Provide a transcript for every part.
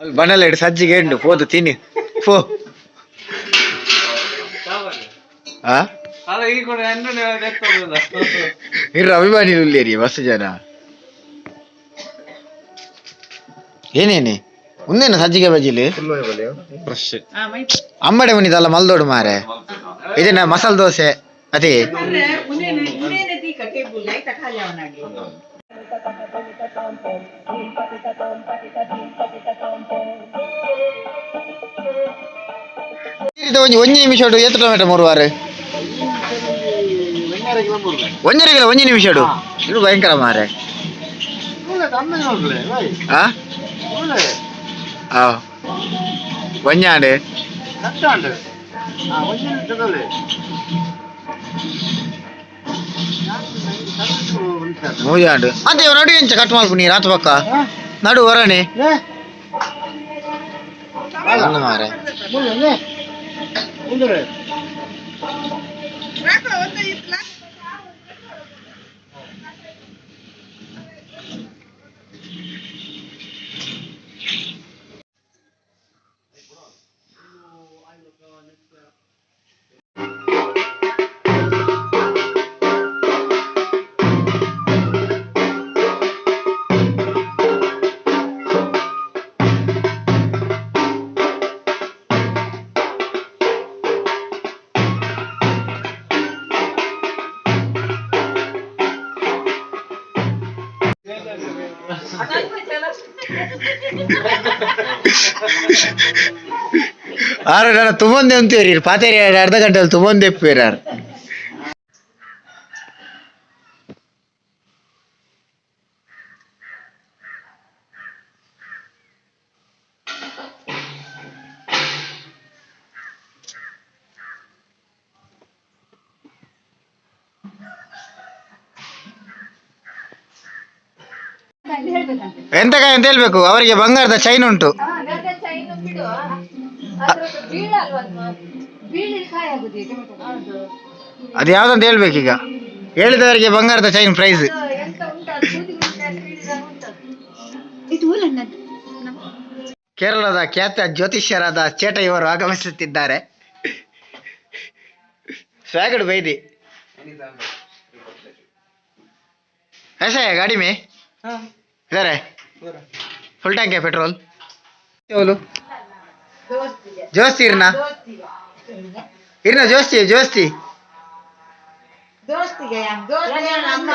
ಅಲ್ಲಿ ಬನಲೆಡ್ ಸಜ್ಜಿಗೆ ಉಂಡು ಪೋದು ತಿನ್ನಿ ಪೋ. ಆ ಅಲ್ಲ, ಈ ಕೂಡ ಎಣ್ಣೆ. ಇರ್ರ ಅಭಿಮಾನಿ ಉಲ್ಲೇರಿ ಮಸ್ತ್ ಜನ. ಏನೇನೆ ಉಂದೇನ ಸಜ್ಜಿಗೆ ಬಜಿಲಿ? ಫ್ರೆಶ್. ಅಂಬಡೆ ಮುನಿದಲ್ಲ ಮಲ್ದೋಡು ಮಾರೆ. ಇದನ್ನ ಮಸಾಲೆ ದೋಸೆ ಅದೇ. ಇದು ಒಂಜಿ ಒಂಜಿ ನಿಮಿಷ ಏತ್ ಟೊಮೆಟೊ ಮೂರುವಾರು? ಒಂಜರೆ ಕಿಲೋ ಒಂಜಿ ನಿಮಿಷ. ಇದು ಭಯಂಕರ ಮಾರೆ. ಆ ಆ ಒಂಜಾಂಡ್. ಮೂಜಾಂಡ್ ಅದೇ. ನಡು ಎಂಚ ಕಟ್ ಮಲ್ಪು ನೀರು ಆತು ಪಕ್ಕ ನಡು ಹೊರಣೆ ಅಲ್ಲ ಮಾರೆ. ಆರು ನಾನು ತುಂಬೊಂದೆ ಅಂತೀರಿ ಪಾತೇರಿ ಅರ್ಧ ಗಂಟೆ ತುಂಬೊಂದೆ ಎಪ್ಪೇರಾರು. ಎಂತ ಕಾಯಿ ಅಂತ ಹೇಳ್ಬೇಕು ಅವರಿಗೆ. ಬಂಗಾರದ ಚೈನ್ ಉಂಟು. ಅದು ಯಾವ್ದಂತ ಹೇಳ್ಬೇಕೀಗ. ಹೇಳಿದವರಿಗೆ ಬಂಗಾರದ ಚೈನ್ ಪ್ರೈಸ್. ಕೇರಳದ ಖ್ಯಾತ ಜ್ಯೋತಿಷ್ಯರಾದ ಚೇಟ ಇವರು ಆಗಮಿಸುತ್ತಿದ್ದಾರೆ. ಸ್ವಾಗಡ್ ಬೈದಿ ऐसा है गाड़ी में. इधर है, फुल टैंक है पेट्रोल. बोलो ಜೋಸ್ತಿ ಇರ್ನಾ ಇರ್ನ ಜೋಸ್ತಿ ಜೋಸ್ತಿ. ದೋಸ್ತಿಗೆ ದೋಸ್ತಿ ಅಮ್ಮ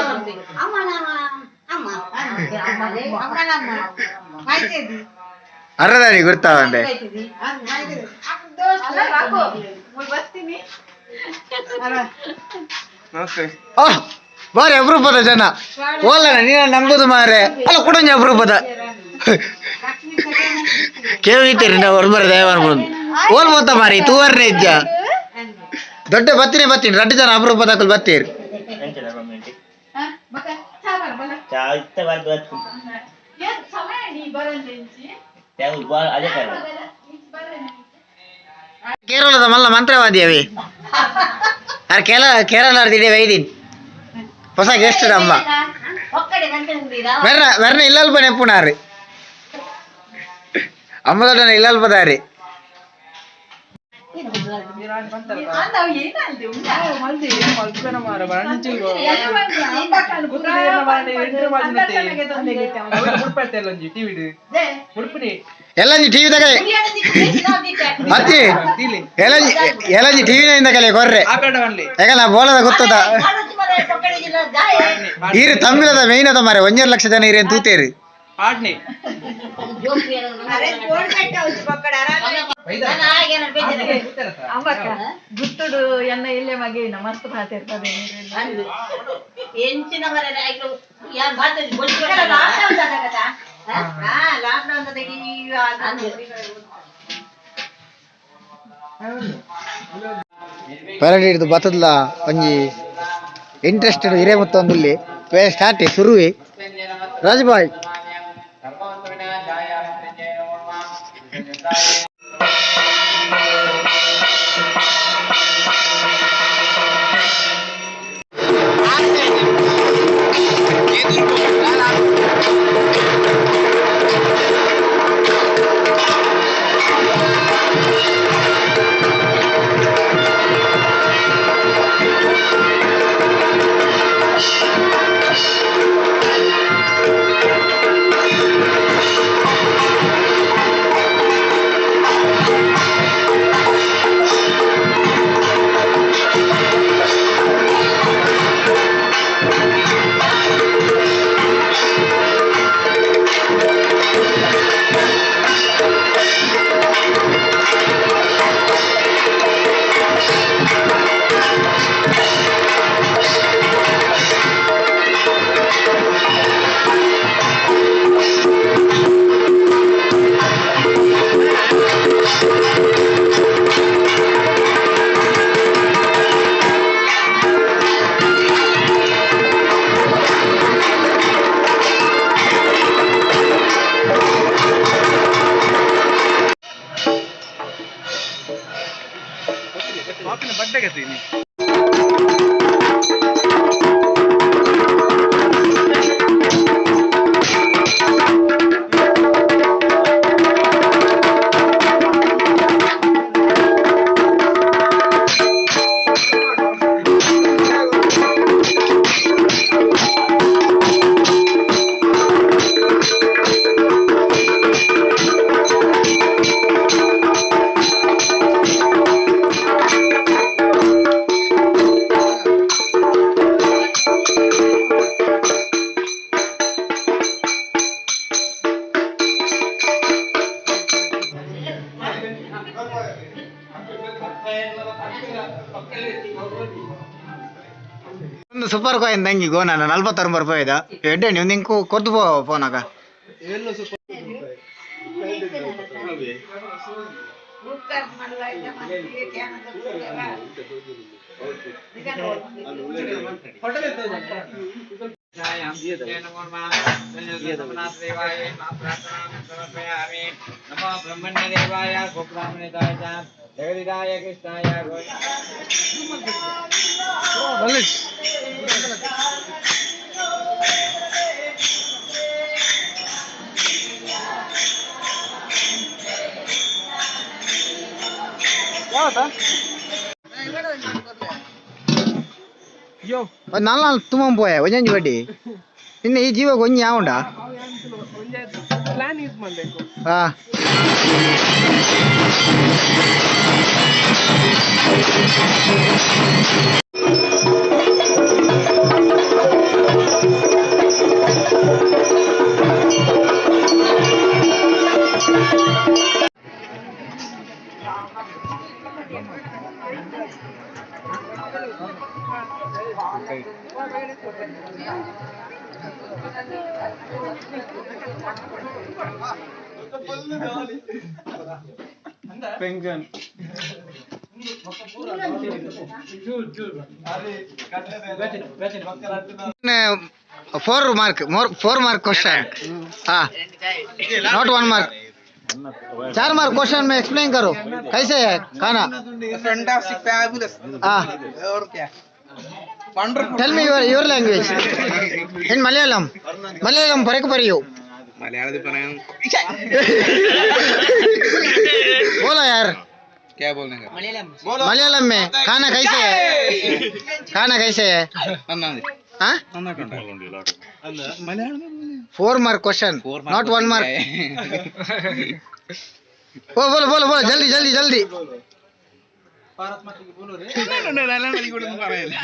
ಅಮ್ಮ ಅಮ್ಮ ಆಯ್ತದಿ. ಅರ್ರದಾರಿ ಗುರ್ತಾವಂದೆ. ಬರ್ತೀನಿ. ನಮಸ್ತೆ. ಓಹ್, ಬಾರಿ ಅಪರೂಪದ ಜನ. ಓಲ್ಲ ನೀನ ನಂಬುದು ಮಾರೆ. ಅಲ್ಲ, ಕುಡಂಜ ಅಪರೂಪದ ಕೇಳಿತೀರಿ. ನಾವು ಹೊರಬರ ದಯವ ಅನ್ಬೋದು. ಓಲ್ ಬೋತ ಮಾರಿ ತೂವರ್ನೆ ಇಜ್ಜ ದೊಡ್ಡ ಬತ್ತೀನಿ ಬತ್ತೀನಿ. ರಡ್ಡು ಜನ ಅಪರೂಪದ ಅಕುಲು ಬತ್ತೀರಿ. ಚಾ ಇತ್ತ ಬಾರ್ದು. ಅದೇ. ಕೇರಳದ ಮಲ್ಲ ಮಂತ್ರವಾದಿ ಅವಿ. ಅರೆ ಕೇರಳ ಕೇರಳ ಇಡೀ ವೈದಿನ್ ಹೊಸ ಗೆಸ್ಟ್ ಅಮ್ಮ. ವೆರ್ನ ವೆರ್ನ ಇಲ್ಲಲ್ಪ ನೆಪ್ಪುನಾರಿ ಅಮ್ಮ ದೊಡ್ಡ ಇಲ್ಲಲ್ಪದಾರಿ. ಎಲ್ಲಂಜಿ ಟಿವಿ ತಗ ಅತ್ತಿ. ಎಲ್ಲಂಜಿ ಎಲ್ಲಂಜಿ ಟಿವಿ ಇಂದ ಕಲೆ ಕೊರ್ರೆ. ಯಾಕಲ್ಲ ಬೋಲದ ಗೊತ್ತದ. ಈರು ತಮಿಳದ ಮೇಯ್ನ್ ಅದ ಮಾರೆ. ಒಂಜರ ಲಕ್ಷ ಜನ ಇರೇನ್ ತೂತೇರಿ. ಪಾಟ್ನೆ. ಗುತ್ತುಡು ಎನ್ನ ಇಲ್ಲೇ ಮಗೇನ ಮಸ್ತ್ ಭಾತ ಇರ್ತದೆ. ಎಂಚಿನ ಲಾಕ್ಡೌನ್. ಪರಡಿ ಹಿಡಿದು ಬತ್ತದ್ಲ ಒಂಜಿ ಇಂಟ್ರೆಸ್ಟೆಡ್ ಹಿರೇ ಮತ್ತೊಂದು ಸ್ಟಾರ್ಟ್ ಶುರುವೆ ರಾಜಬಾಯ್. ಎಡ್ಡೆ. ಒಂದು ಸೂಪರ್ ಕಾಯಿನ್ ತಂಗಿ ಗೋ ನಾನು 49 ರೂಪಾಯಿ ಇದೆ ಎಡ್ಡೆ ನೀವು ನಿಂಕು ಕೊದ್ದು ಪೋ ಫೋನಾಗ. ನಮೋ ಬ್ರಹ್ಮಣ್ಯ ದೇವಾಯ ಗೋಬ್ರಾಹ್ಮಣೇತಾಯ ಜಗದಿದಾಯ ಕೃಷ್ಣಾಯ. ಒಂದು ನಾಲ್ ತುಂಬ ಪೋಯ ಒಂಜೊಂಜಿ ಬಡ್ಡಿ ನಿನ್ನೆ ಈ ಜೀವಕ್ಕೆ ಒಂಜಿ ಯಾವುಂಡ. ಪ್ಲಾನ್ ಯೂಸ್ ಮಾಡಬೇಕು. ಹಾ Penguin. 4 mark, more 4 mark question. हाँ not 1 mark, 4 mark question में एक्सप्लेन करो कैसे है खाना। Fantastic, fabulous. हाँ और क्या? Wonderful. Tell me your language in Malayalam. Malayalam പറയൂ പറയൂ. മലയാളത്തിൽ പറയാൻ बोलो यार। क्या बोलने का? मलयालम में खाना कैसे है? खाना कैसे है? നന്നായി. हाँ നന്നായിട്ടുണ്ട്. Malayalam 4 mark question, not 1 mark. ओ बोलो बोलो बोलो जल्दी जल्दी जल्दी. പറയില്ല.